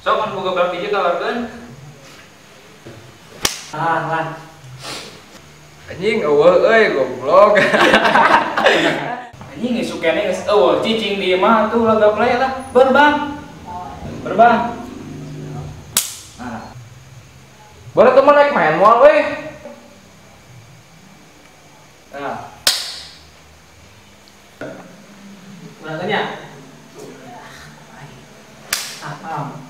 Sok kan boga balak hiji tawarkeun. Ah, lah. Anjing eueuh euy goblok. Anjing isuk keneh geus eueuh cicing di imah atuh laga play lah. Ber Bang. Ber Bang. Nah. Boleh teman naik main moal euy. Nah. Berangkatnya? Ah, paham.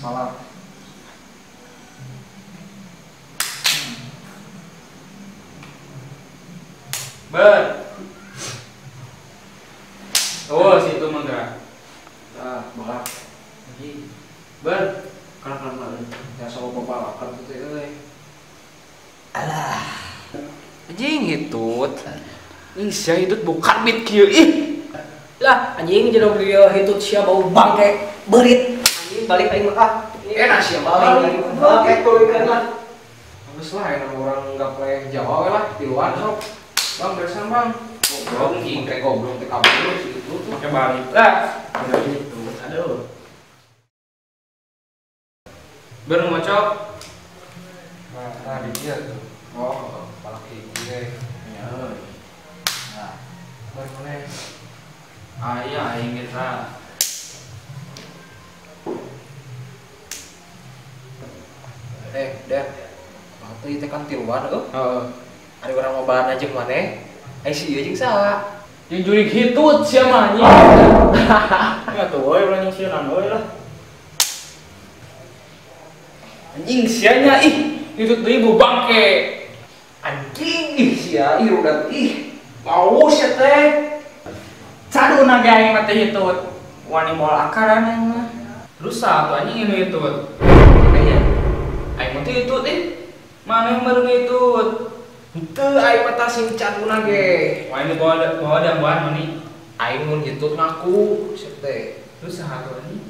Malam. Ber. Oh, situ mangga. Ah, bola. Ber. Kalah-kalah. Ya sok balakan tuh teh euy. Alah. Anjing hitut. Ih, sia hitut bau karbit kieu ih. Lah, anjing jeung beliau hitut sia bau bangke beurit. Anjing balik aing mah ah. Enak sia balik. Bangke tuluykeun lah. Geus lah enak urang gapleh Jawa we lah tiluan sok. Bang beresan Bang. Goblok anjing teh goblok teh kabur si itu tuh. Make balik lah. Itu. Aduh. Ber ngocok. Nah, di dia tuh. Oh, balak hiji euy. Ya. Nah, ber maneh. Aya aing geus lah. Der. Waktu itu kan tiluan euy. Heeh. Ada orang mau bahan aja maneh. Ai si ieu jeung saha? Jeung jurig hitut sia mah anjing. Ya tuh euy urang jeung sieun euy lah. Anjing sia nya ih, hitut deui bau bangke. Anjing ih sia ih rudat ih. Bau sia teh. Caduna ge aing mah teh hitut. Wani moal akaran aing mah. Rusak tuh anjing ini hitut. Kayaknya aing mah teh hitut ih. Mana yang baru hitut? Henteu aing mah tah sing caduna ge. Wah ini bawa bawa dambuhan mani. Aing mun hitut ngaku sia teh. Rusak tuh anjing.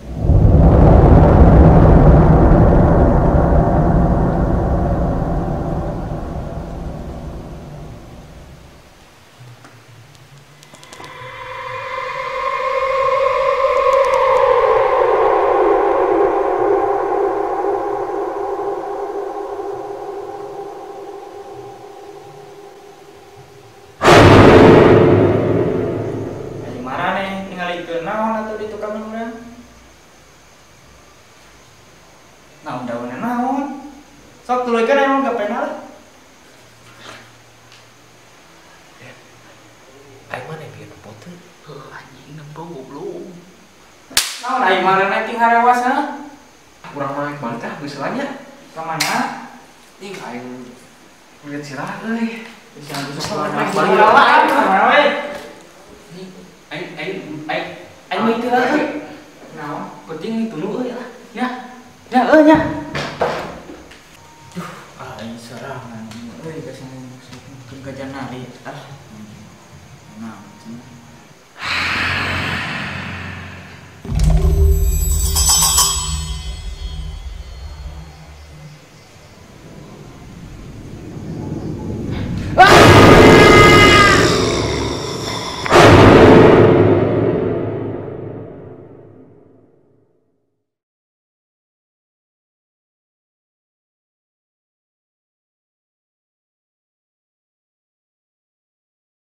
Naon atau di tukang urang? Naon daunna naon? Sok tuluykeun emang gapena lah. Aing mana bieu nempo teu? Heuh anjing nempo goblok. Naon aing mana ting harewas ha? Urang mah balik ah geus lah nya. Ka mana? Ih aing lihat sirah euy. Geus balik lah aing ka mana we? Aing aing aing aing mah itu lah. Naon? Penting tunu euy lah. Nya. Nya euy nya. Duh, aing serangan euy ka sana mungkin ka janari ah. Naon cenah.